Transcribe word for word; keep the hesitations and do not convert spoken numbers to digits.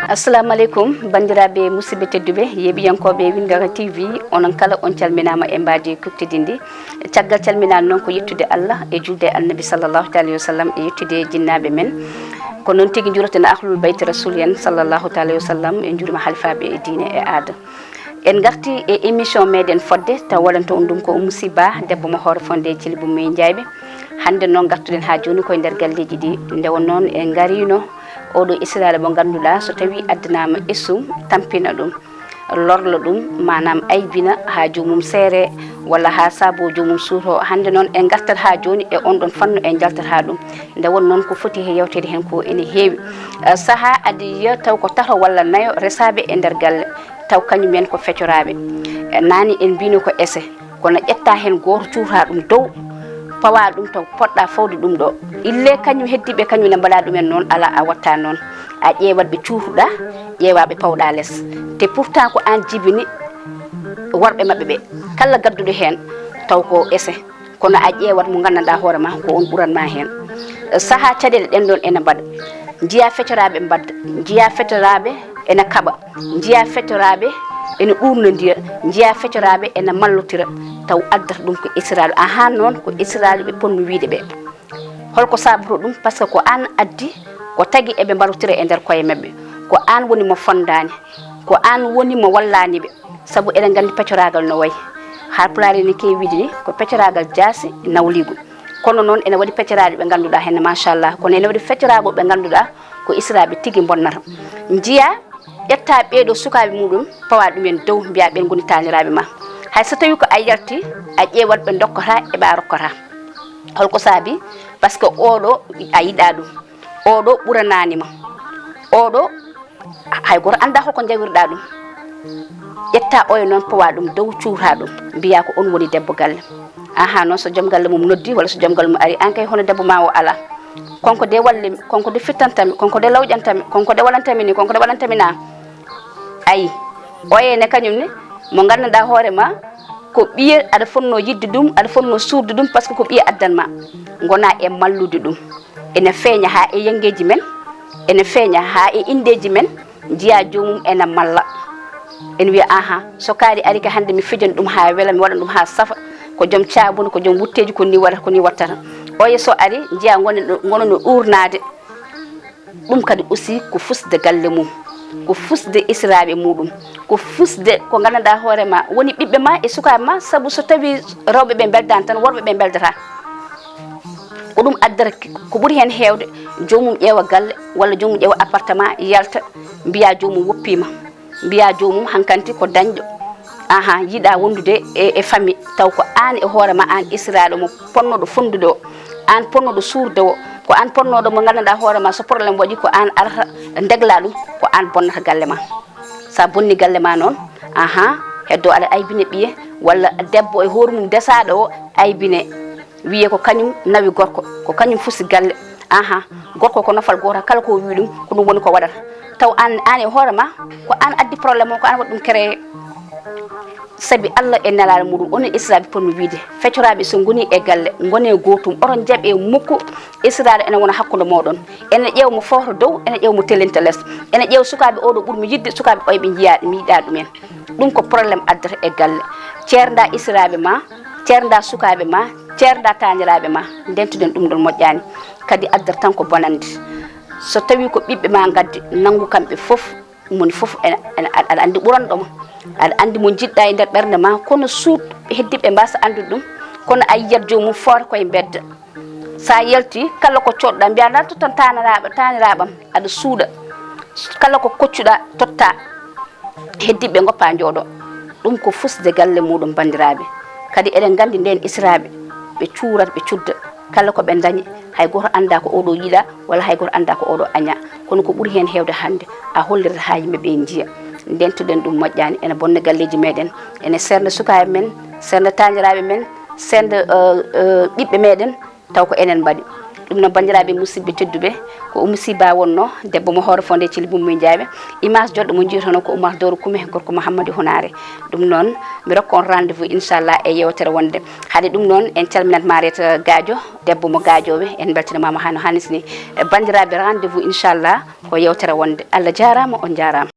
Assalamu aleykum, banndiraaɓe musidɓe tedduɓe, yeeɓiyankooɓe Winndere T V, onon kala on calminaama e mbaadi kuktidinndi. Caggal calminaali noon ko yettude Allah e julde e Annabi sallallahu taala wa sallam e yettude jinnaaɓe men. Ko noon tigi njuroten ahlul bayti rasul en sallallahu taala wa sallam e njurma halifaaɓe e diine e aada. En ngarti e émission meɗen fodde taw waɗanta on ɗum ko Oumou Sy Ba, debbo mo hoore fonde Thily Boumy Ndiaye. Hannde noon ngartuɗen haa jooni koye nder galleeji ɗi. Nde won noon en ngariino oɗo israila mo ngannduɗaa so tawii addanaama essum tampina ɗum, lorla ɗum, maanaam aybina haa joomum seere walla haa saabo joomum suuto. Hannde noon en ngartat haa jooni e on ɗon fannu en njaltat haa ɗum. Nde won noon ko foti he yewteede heen ko ene heewi. Eh, sahaa adi yiya taw ko tato walla nayo resaaɓe e nder galle, taw kañum en ko fecoraaɓe. Eh, naani en mbino ko ese, kono ƴetta heen gooto cuuta ɗum dow, pawa ɗum to poɗɗa fawde ɗum ɗo. Ille kañum heddiɓe kañum ne mbaɗa ɗumen noon, ala a watta noon. A ƴeewat ɓe cuutuɗa, ƴeewa ɓe pawɗa les. Te pourtant ko aan jibini worɓe maɓɓe ɓe. Kala gadduɗo heen taw ko ese. Kono a ƴeewat mo nganndanɗaa hoore ma ko on ɓuran ma heen. Sahaa caɗeele ɗen ɗon ene mbaɗa. Njiya fecoraaɓe mbadda, njiya fecoraaɓe ene kaɓa, njiya fecoraaɓe ene ɗuurnondira, njiya fecoraaɓe ene mallotira, taw addata ɗum ko israalu. Ahan noon ko israalu ɓe ponmi wiide ɓe. Holko saabotoo ɗum? Parce que ko aan addi, ko tagi eɓe mbarotira e nder koye maɓɓe. Ko aan woni mo fondaani, ko aan woni mo wallaani ɓe. Sabu eɗen nganndi pecoraagal no wayi. Haalpulaar ene keewi wiide ni ko pecoraagal jaasi nawliigu. Kono noon ene waɗi pecoraaɗo ɓe ngannduɗaa heen, machallah. Kono ene waɗi fecoraago ɓe ngannduɗaa ko israaɓe tigi mbonnata. Njiya ƴetta ɓeeɗo sukaaɓe muɗum, pawa ɗumen dow, mbiya ɓen ngoni taaniraaɓe ma. Hay so tawi ko a yalti, a ƴeewat ɓe ndokkata e ɓe a rokkata. Holko saabi? Parce que oɗo a yiɗa ɗum, oɗo ɓuranani ma, oɗo hay goto annda holko njawirɗa ɗum. Ƴetta oya noon pawa ɗum dow cuuta ɗum, mbiya ko on woni debbo galle. Aha noon so joom galle mum noddi walla so joom galle mum ari, an kay hono debbo ma o ala. Konko de wallimi, konko de fittantami, konko de lawƴantami, konko de waɗantami ni, konko de waɗantami na. Ayi, oye ne kañum ne mo nganndanɗaa hoore ma ko ɓiye aɗa fotnoo yiɗde ɗum, aɗa fotnoo suurde ɗum, parce que ko ɓiye addan ma. Ngona e mallude ɗum. Ene feeña haa e yanngeeji men, ene feeña haa e inndeeji men, njiya joomum ene malla. Ene wiya, aha, so kaari ari ka hannde mi fijan ɗum haa wela, mi waɗan ɗum haa safa. Ko joom caabunde, ko joom wutteeji, ko ni waɗata, ko ni wattata. Oye so ari, njiya ngona no, ngona no ɗuurnaade. Ɗum kadi aussi ko fusde galle mum, ko fusde israaɓe muɗum, ko fusde ko nganndanɗaa hoore ma woni ɓiɓɓe ma e sukaaɓe ma, sabu so tawi rewɓe ɓe mbeldaani tan, worɓe ɓe mbeldata. Ko ɗum addata ko ɓuri heen heewde, joomum ƴeewa galle walla joomum ƴeewa appartement, yalta, mbiya joomum woppiima. Mbiya joomum hankanti ko dañɗo. Aha, yiɗa wondude e, e famille, taw ko aan e hoore ma aan israaɗo mo ponnoɗo fondude o, aan ponnoɗo suurde o, ko aan ponnoɗo mo nganndanɗaa hoore ma so problème waɗi ko aan arata ndegla ɗum, ko aan bonnata galle ma. Sa bonni galle ma noon, aha, heddo aɗa aybine ɓiye walla debbo e hoore mum desaɗo o aybine. Wiye ko kañum nawi gorko, ko kañum fusi galle. Aha, gorko ko nofal gooto, kala ko wi ɗum, ko ɗum woni ko waɗata. Taw aan, aan e hoore ma, ko aan addi problème o, ko aan waɗi ɗum créé. Sabi Allah e nelaaɗo muɗum, onon israaɓe ponmi wiide, fecoraaɓe so ngoni e galle, ngone gootum, oton jaɓe mukku israaɗo ene wona hakkunde mooɗon. Ene ƴeewa mo footo dow, ene ƴeewa mo telinta les. Ene ƴeewa sukaaɓe oɗo ɓurmi yiɗde, sukaaɓe ɓay ɓe njiya, mi yiɗa ɗumen. Ɗum ko problème addata e galle. Ceerda israaɓe ma, ceerda sukaaɓe ma, ceerda taaniraaɓe ma, ndentuɗen ɗum ɗon moƴƴaani. Kadi addata tan ko bonannde. So tawi ko ɓiɓɓe ma ngaddi, nanngu kamɓe fof, moni fof ene, ene, aɗa, aɗa anndi ɓuranɗo ma. Aɗa anndi mo njiɗɗa e nder ɓernde ma, kono suuɗ heddiɓe mbasa anndude ɗum. Kono a yiyat joomum foota koye mbedda. Sa yalti, kala ko coɗɗa, mbiya ndarto tan taaniraaɓe, taaniraaɓam, aɗa suuɗa. Kala ko koccuɗa, totta. Heddiɓe ngoppa njooɗo. Ɗum ko fusde galle muɗum, banndiraaɓe. Kadi eɗen nganndi nden israaɓe, ɓe cuurat, ɓe cudda. Kala ko ɓe ndañi, hay gooto annda ko oɗo yiɗa, walla hay gooto annda ko oɗo aña. Kono ko ɓuri heen heewde hannde, a hollirata haa yimɓe ɓe njiya. Ndentuɗen ɗum moƴƴaani, ene bonna galleeji meɗen, ene sernda sukaaɓe men, sernda taaniraaɓe men, sernda, eh, eh, ɓiɓɓe meɗen, taw ko enen mbaɗi. Ɗum noon, banndiraaɓe musidɓe tedduɓe, ko Oumou Sy Ba wonno, debbo mo Hoore Fonde Thily Bummi Jaaɓe. Image joɗɗo mo njiytono ko Oumar Doro Kume, gorko Mouhamadou Hunare. Ɗum noon, mi rokka on rendez-vous inchallah e yewtere wonde. Haade ɗum noon, en calminat Marieta Gadio, debbo mo Gadio ɓe, en mbeltanima mo hano hanisi ni. E banndiraaɓe, rendez-vous inchallah ko yewtere wonde. Allah jaaraama, on jaaraama.